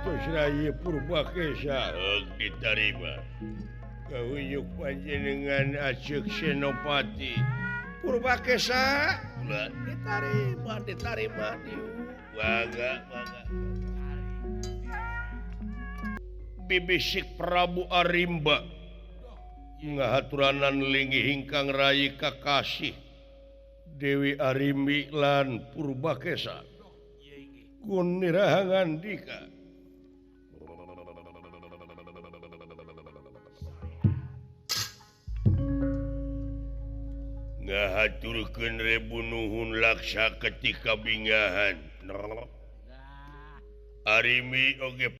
Parantos Rayi Purbakesa ditarima. Kauyuk panjenengan Aceuk Senopati. Purbakesa kula ditarima, ditarima Bangga, bangga. Bibisik Prabu Arimba ngahaturanan linggih ingkang rayi kakasih Dewi Arimbi lan Purbakesa. Kuniraha ngandika. Ngahaturkeun rebu nuhun laksa ketika bingahan. Arimbi oge